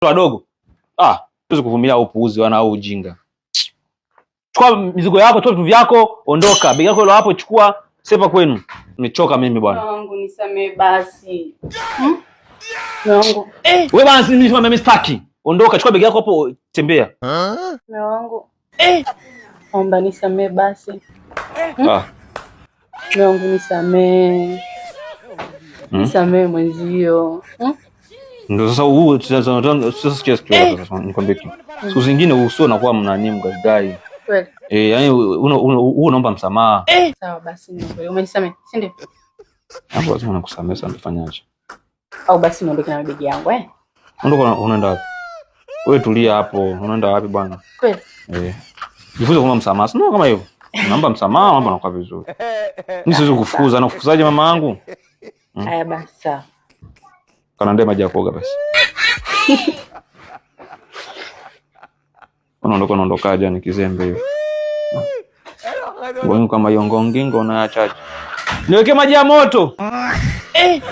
Wadogo. Ah, siwezi kuvumilia upuuzi wana au ujinga. Chukua mizigo yako, toa vitu vyako, ondoka. Begi yako ile hapo chukua, sepa kwenu. Nimechoka mimi bwana. Wangu nisamee basi. Hmm? Wangu. Eh, wewe bwana, mimi mimi sitaki. Ondoka, chukua begi yako hapo, tembea. Mume wangu. Eh. Omba nisamee basi. Hmm? Ah. Mume wangu nisamee. Nisamee mwenzio. Hmm? Ndio sasa huu sasa sikia sikia sasa nikwambie kitu. Siku zingine usio unakuwa mnani mgaidai. Kweli. Eh, yani huu unaomba msamaha. Eh. Sawa basi ni umenisamee, si ndio? Hapo lazima nakusamehe sana, nifanyaje? Au basi niondoke na begi yangu eh? Ondoka, unaenda wapi? Wewe tulia hapo, unaenda wapi bwana? Kweli. Eh. Jifunze kuomba msamaha. Sio kama hivyo. Naomba msamaha, mambo yanakuwa vizuri. Mimi siwezi kufukuza, na kufukuzaje mama yangu? Haya basi sawa. Kanaendea maji ya kuoga basi. Unaondoka unaondokaje ni kizembe hiyo. Mbona kama hiyo ngongingo unaachaje? Niweke maji ya moto. Eh.